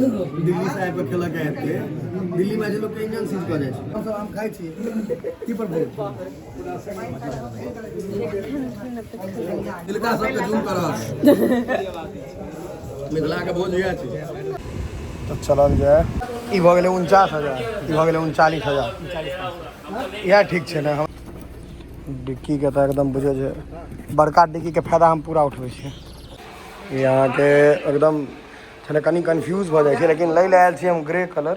दिल्ली से आबि कऽ खेलक एते दिल्ली में जे लोग के इंजन सीज कऽ जाइ छै। हमसब आम खाइ छी की पर भोज तिलका सबके जूम कर रहल छै। मिथिला के भोज इएह छै। तऽ चलल जाय। ई भऽ गेलै 49,000, ई भऽ गेलै 39,000। इएह ठीक छै ने। हम डिक्कीके तऽ एकदम बुझियौ जे बड़का डिक्कीके फायदा हम पूरा उठबै छियै। ई अहाँके एकदम छलै, कनि कन्फ्यूज भऽ जाइ छै, लेकिन लै लए आयल छी हम ग्रे कलर।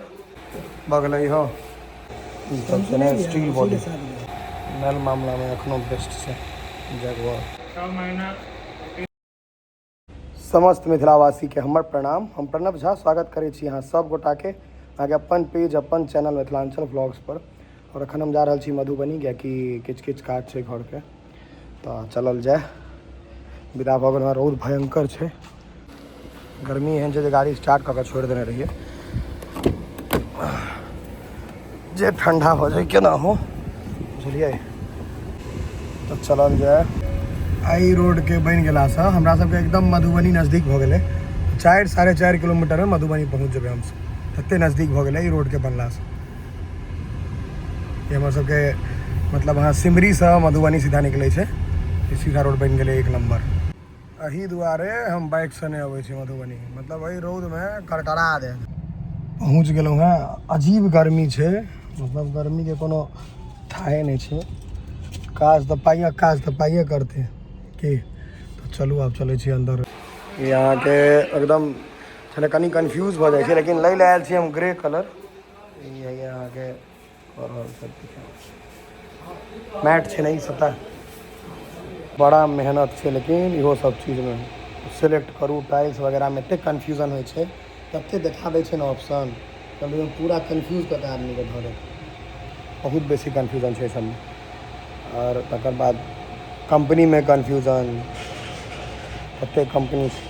भऽ गेलै इहो। ई सब छै ने स्टील बॉडी, नल मामलामे एखनो बेस्ट छै जगुआर। समस्त मिथिलावासीके हमर प्रणाम। हम प्रणव झा स्वागत करै छी अहाँ सब गोटाके अहाँके अपन पेज, अपन चैनल मिथिलांचल व्लॉग्स पर। और अखन हम जा रहल छी मधुबनी, कियाकि किछु किछु काज छै घरके, तऽ चलल जाय। विदा भऽ गेलहुँ। रौद भयंकर छै, गर्मी एहन छै जे गाड़ी स्टार्ट कऽ कऽ छोड़ि देने रहियै जे ठंडा भऽ जाय केना हो, बुझलियै। तऽ चलल जाय। एहि रोडके बनि गेलासँ हमरा सबके एकदम मधुबनी नजदीक भऽ गेलै। 4 4.5 किलोमीटरमे मधुबनी पहुँच जेबै हमसब, तते नजदीक भऽ गेलै ई रोडके बनलासँ। ई हमर सबके मतलब अहाँ सिमरीसँ मधुबनी सीधा निकलै छै, ई सीधा रोड बनि गेलै एक नम्बर। एहि दुआरे हम बाइकसँ नहि अबै छी मधुबनी, मतलब एहि रौदमे करकरा देत। पहुँच गेलहुँ हेँ। अजीब गर्मी छै, मतलब गर्मीके कोनो थाहे नहि छै। काज तऽ पाइए, काज तऽ पाइए करतै की। तऽ चलू, आब चलै छी अन्दर। ई अहाँके एकदम छलै, कनि कन्फ्यूज भऽ जाइ छै, लेकिन लै लए आयल छी हम ग्रे कलर। ई है अहाँके कऽ रहल छथि। मैट छै ने ई सबटा। बड़ा मेहनत छै, लेकिन इहो सब चीजमे सेलेक्ट करू। टाइल्स वगैरहमे एतेक कन्फ्यूजन होइ छै, तते देखा दै छै ने ऑप्शन, तब पूरा कन्फ्यूज कऽ के आदमीके धऽ देत। बहुत बेसी कन्फ्यूजन छै सबमे। आओर तकर बाद कम्पनीमे कन्फ्यूजन, कते कम्पनी छै।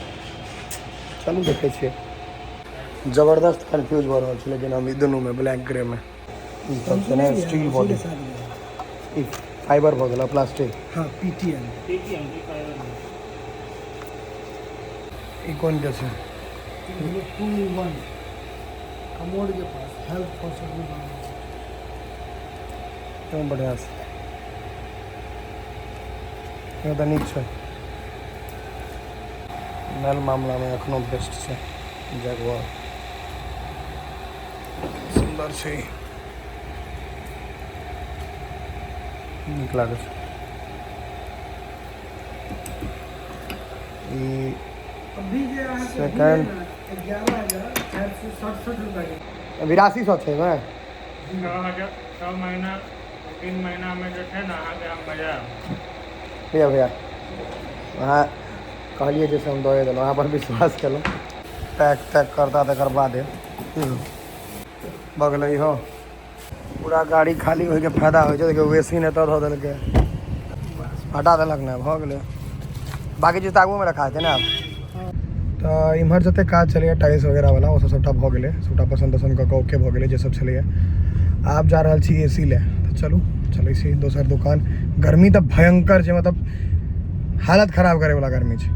चलू देखै छियै। जबरदस्त कन्फ्यूज भऽ रहल छै, लेकिन हम ई दुनूमे ब्लैक ग्रेमे। ई सब छै ने स्टील बॉडी, ई फाइबर भऽ गेल, प्लास्टिक। हाँ, पीटीएम। ई कोन के छै? 21 कमोड के पास हेल्थ फॉसेट। एकदम बढ़िआँ छै। इहो तऽ नीक छै। नल मामलामे एखनो बेस्ट छै जगुआर। सुन्दर छै, नीक लागै छै ई। अभी जे अहाँके सेकंड 11,467 रुपया के। 8200 छै एहिमे। 6000, 6 महीना, 3 महीनामे जे छै ने अहाँके हम बजायब। भैया, भैया, अहाँ कहलियै जे से हम दऽ देलहुँ। अहाँ पर विश्वास केलहुँ। पैक तैक करता तकर बादे भऽ गेलै। इहो पूरा गाड़ी खाली होइके फायदा होइ छै। देखियौ, बेसिन एतऽ धऽ देलकै, हटा देलक ने, भऽ गेलै। बाकी चीज तऽ आगूमे रखा हेतै ने आब। तऽ इम्हर जते काज छलैए टाइल्स वगैरह वाला, ओ सब सबटा भऽ गेलै। सबटा पसन्द तसन्द कऽ कऽ ओके भऽ गेलै जे सब छलैए। आब जा रहल छी ए सी लए। तऽ चलू, चलै छी दोसर दुकान। गर्मी तऽ भयंकर छै, मतलब हालत खराब करैवला गर्मी छै।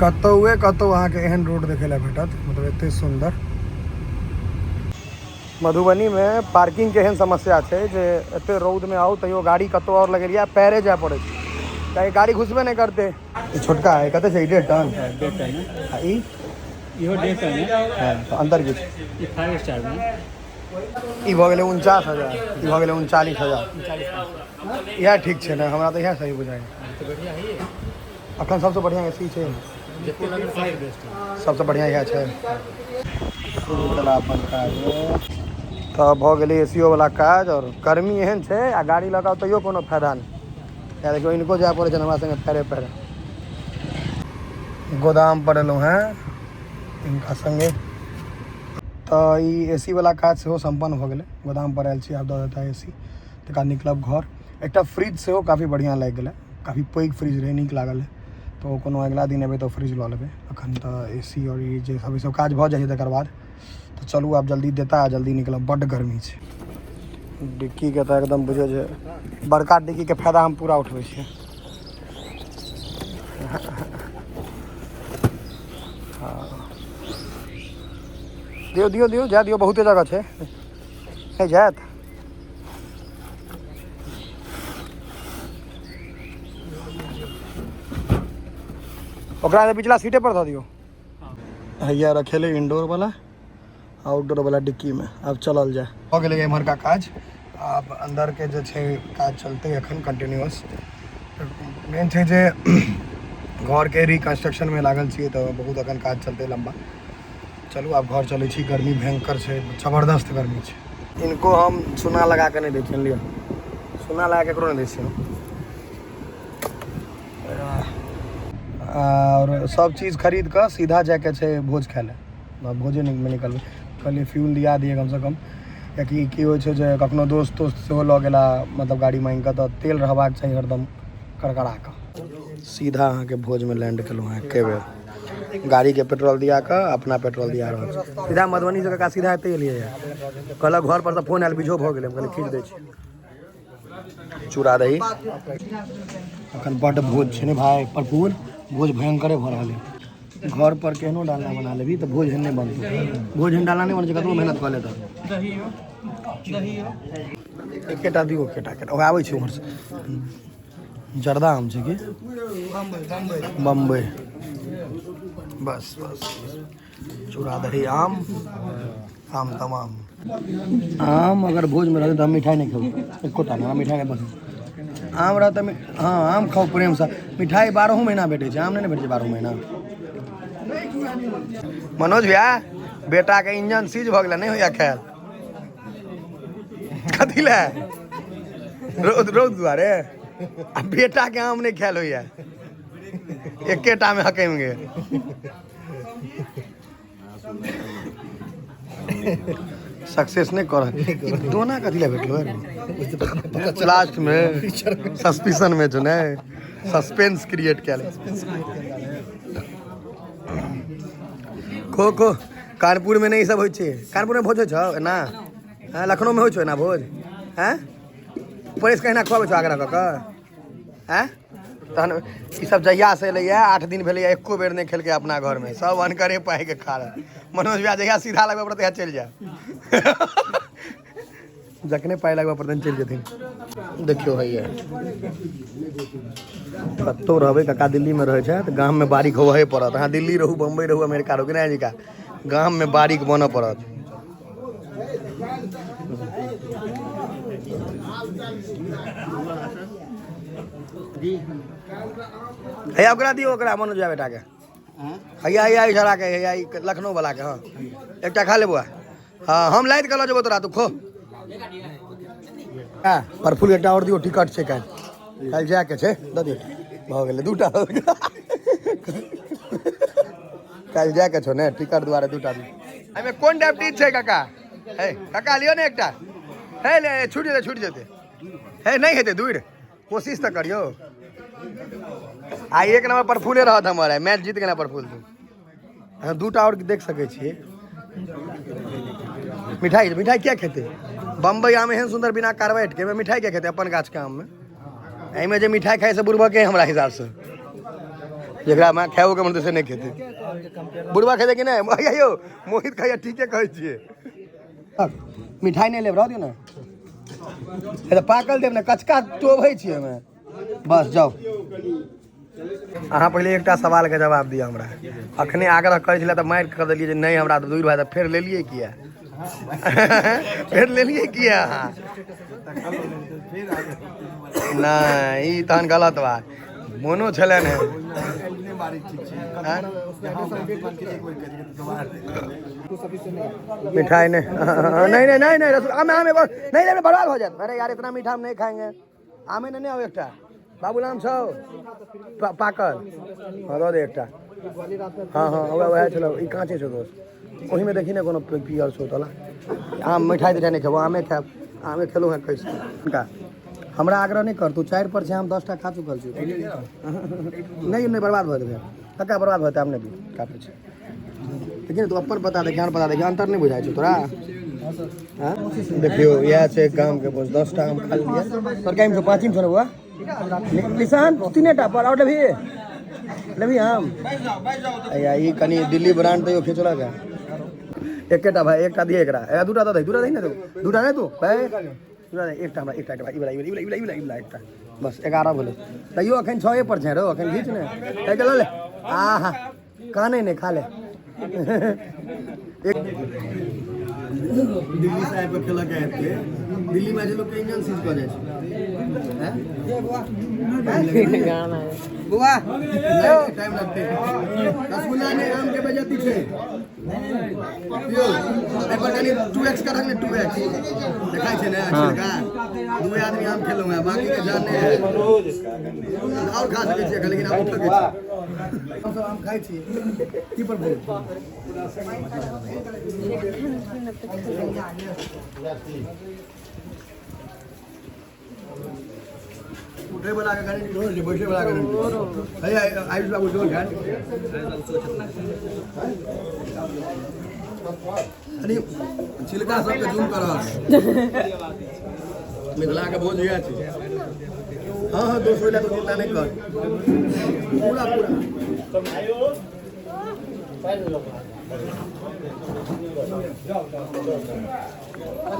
कतौए कतौ अहाँके एहन रोड देखै लए भेटत, मतलब एते सुन्दर। मधुबनीमे पार्किंगके एहन समस्या छै जे एते रौदमे आउ तैयो गाड़ी कतौ आओर लगेलियै, पैरे जाय पड़ै छै, कियाकि गाड़ी घुसबे नहि करतै। ई छोटका है, कते छै ई? 1.5 टन। 1.5 टन है। आ ई? इहो 1.5 टन है। हँ, तऽ अंतर की छै? ई फाइव स्टार में। ई भऽ गेलै 49,000, ई भऽ गेलै 39,000। इएह ठीक छै ने। हमरा तऽ इएह सही बुझाइए। तो बढ़िया है ये। अखन सबसँ बढ़िआँ ए सी छै। जितने लगन सबसे बेस्ट है। सबसँ बढ़िआँ इएह छै। शुरू केला अपन काज। तऽ भऽ गेलै ए सी ओ वाला काज। आओर गर्मी एहन छै आ गाड़ी लऽ कऽ आउ तैयो कोनो फायदा नहि। किया देखियौ, इनको जाय पड़ै छै हमरा संगे पैरे पैरे। गोदाम पर एलहुँ हेँ हिनका संगे। तऽ ई ए सी वाला काज सेहो सम्पन्न भऽ गेलै। गोदाम पर आयल छी, आब दऽ देता ए सी, तकर बाद निकलब घर। एकटा फ्रिज सेहो काफी बढ़िआँ लागि गेलै। काफी पैघ फ्रिज रहै, नीक लागल। तऽ कोनो अगिला दिन एबै तऽ फ्रिज लऽ लेबै। अखन तऽ ए सी आओर ई जे सब, ई सब काज भऽ जाइ छै तकर बाद। तऽ चलू, आब जल्दी देता आ जल्दी निकलब। बड्ड गर्मी छै। डिक्कीके तऽ एकदम बुझियौ जे बड़का डिक्कीके फायदा हम पूरा उठबै छियै। हँ। दियौ दियौ दियौ, जाय दियौ, बहुते जगह छै, नहि जायत। ओकरा पिछला सीटे पर धऽ दियौ। हैया रखेले इंडोर वाला, आउटडोर वाला डिक्की में। आब चलल जाय। भऽ गेलै एम्हरका काज, आब अंदर के जे छै काज चलतै एखन कंटिन्यूअस। मेन छै जे घरके रिकंस्ट्रक्शन में लागल छियै, तऽ बहुत एखन काज चलतै लम्बा। चलू आब घर चलै छी, गर्मी भयंकर छै, जबरदस्त गर्मी छै। इनको हम चूना लगा के नहि दै छियनि, लिअ, चूना लगा के ककरो नहि दै छियै। आओर सब चीज खरीद कऽ सीधा जाइके छै भोज खाय लए, भोजे मे निकलबै। कहलियै फ्यूल दिया दियै कमसँ कम, किएकि की होइ छै जे कखनो दोस्त दोस्त सेहो लऽ गेला, मतलब गाड़ी माँगि कऽ, तऽ तेल रहबाक चाही हरदम करकरा कऽ। सीधा अहाँके भोजमे लैंड केलहुँ हँ एके बेर, गाड़ीके पेट्रोल दिया कऽ अपना पेट्रोल दिया रहल छी। सीधा मधुबनीसँ काका सीधा एतै एलियै। कहलक घर पर तऽ फोन आयल, बीझो भऽ गेलै। हम कहलियै खींच दै छी। चूड़ा दही। अखन बड्ड भोज छै ने भाय प्रफुल, भोज भयंकरे भऽ रहल है। घर पर केहनो डालना बना लेबही तऽ भोज एहन नहि बनतौ। भोज एहन डालना नहि बनै छै, कतबो मेहनत कऽ ले। तऽ एकेटा दियौ, एकेटा एकेटा। ओकरा आबै छै उम्हरसँ। जर्दा आम छै की बम्बई? बस बस, चूड़ा दही आम, आम तमाम आम। अगर भोजमे रहतै तऽ हम मिठाइ नहि खेबै एकोटा नहि। हमरा मिठाइ नहि पसन्द। आम रहत तऽ हँ, आम खाउ प्रेमसँ। मिठाइ 12 महीना भेटै छै, आम नहि ने भेटै छै 12 महीना। मनोज भैया, बेटाके इंजन सीज भऽ गेलै, नहि होइया खायल। कथी लए? रौद, रौद दुआरे। आ बेटाके आम नहि खायल होइया, एकेटा मे हकमि गेल। सक्सेस नहि कर। दोना कथी लए भेटलो? लास्ट मे सस्पिशन में छौ ने, सस्पेंस क्रिएट कयल। खो खो। कानपुर में नहि ई सब होइ छै। कानपुर में भोज होइ छौ एना? हँ, लखनऊ में होइ छौ एना भोज? हँ, परेश के एना खुआबै छौ आग्रह कऽ कऽ? हँ, तहन ई सब जहिया से एलैया, 8 दिन भेलैया, एको बेर नहि खेलकै अपना घरमे। सब अनकरे पाइके खा रहल। मनोज भैया जहिया सीधा लगबऽ पड़त तहिया चलि जाय, जखने पाइ लगबऽ पड़तनि चलि जेथिन। देखियौ, हैया कतहु रहबै, काका दिल्लीमे रहै छै तऽ गाममे बारीक होबहे पड़त। अहाँ दिल्ली रहू, बम्बई रहू, अमेरिका रहू, कि नहि जी का, गाममे बारीक बनऽ पड़त। हैया ओकरा दियौ, ओकरा मनोज भैया बेटाके। हैया हैया, इशारा के हैया, ई लखनऊ वाला के। हाँ, एकटा खा ले बौआ। हाँ, हम लादि कऽ लऽ जेबो तोरा, तू खो। हाँ, प्रफुल्ल, एकटा आओर दियौ। टिकट छै काल्हि, काल्हि जायके छै, दऽ दियौ। भऽ गेलै दूटा। काल्हि जायके छौ ने, टिकट दुआरे दूटा दियौ। एहिमे कोन डायबिटीज छै काका? हे काका, लियौ ने एकटा। हे ले, छूटि जेतै, छूटि जेतै। हे, नहि हेतै दूर, कोशिश तऽ करियौ। आइ एक नंबर प्रफुल्ले रहत हमर, आइ मैच जीत गेला प्रफुल्ल। तू अहाँ दूटा आओर देख सकै छियै। मिठाई, मिठाई किया खेतै? बम्बई आम एहन सुन्दर, बिना कार्बाइट के, एहिमे मिठाई किया खेतै? अपन गाछके आममे, एहिमे जे मिठाई खाइ से बुढ़बके। हमरा हिसाबसँ जकरा मे खाओ के मन से नहि खेतै, बुढ़बा खेतै कि नहि? यौ मोहित खाइया, ठीके कहै छियै। मिठाई नहि लेब, रह दियौ ने। हे तऽ पाकल देब ने, कचका टोभै छियै ओहिमे। बस जाउ। अहाँ पहिले एकटा सवालके जवाब दिअ हमरा। अखने आग्रह करै छलै तऽ मारि कऽ देलियै जे नहि हमरा तऽ दूर भए, तऽ फेर लेलियै किया? फेर लेलियै किया अहाँ? नहि, ई तहन गलत बात मोनो छलनि हेँ। आँय? मिठाई नहीं, नहीं नहीं नहीं नहीं, रसगुल्ला आम, आम एगो नहीं नहीं, बर्बाद हो जाए। अरे यार, इतना मीठा हम नहीं खाएंगे। आमे नहीं आओ एकटा बाबू आम छौ पाकल? हाँ, दऽ दे एकटा। हाँ हाँ, वएह वएह छलौ। ई काँचे छौ दोस्त। ओहिमे देखी ने कोनो पियर छौ तोला आम। मिठाई तिठाई नहि खेबो, आमे खायब। आमे खेलहुँ हेँ कैसे हुनका। हमरा आग्रह नहि कर तू। चारि पर छै, हम 10टा खा चुकल छी। नहि नहि, बर्बाद भऽ जेबै कक्का, बर्बाद भऽ जेतै। आम नहि दियौ, काफी छै। देखिन, तू अपन पता देख, पता देख, अंतर नहि बुझाइ छौ तोरा? हाँ? देखियौ, इएह छै गामके भोज। 10टा आम खा लेलियै। तोर काइम छौ? पाँचिम छौ ने बौआ? निशान तीनेटा पर आओर लेबही? लेबही आम? अया ई कनि दिल्ली ब्रांड तैयो खिचलक है। एकेटा भाइ, एकटा दिहे एकरा। ए दूटा दऽ दही, दूटा दही ने तू, दूटा नहि तू भाइ, दूटा दही, एकटा हमरा, एकटा एकटा भाइ, ई वला ई वला ई वला ई वला ई वला एकटा, बस 11 भेलै। तैयो अखन 6 पर छै रौ, अखन घीच ने, एहिके लऽ ले। आहा काने नहि, खा ले। दिल्ली से आबि कऽ खेलक एते, दिल्ली में जे लोग के इंजन सीज कऽ जाइ छै। बुआ टाइम लगतै, रसगुल्ला नहि, आम के बेजती छै। यौ एहि पर कनि 2x करहक ने, 2x देखाइ छै ने छिलका। दुए आदमी आम खेलहुँ हैं, बाकी के जान नहि है। आओर खा सकै छियै, लेकिन आब उठऽ के छै। हमसब आम खाइ छी की पर बोल। उठे वाला के गारंटी थोड़े छै, बैठे वाला गारंटी है। आयुष बाबू जोर खाए कनि छिलका सबके जूम करह। मिथिला के भोज इएह छै। हाँ हाँ दोस्त होइला तो चिंता नहीं कर, पूरा पूरा।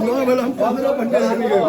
9 भेल, हम 15 घंटे आबि गेल।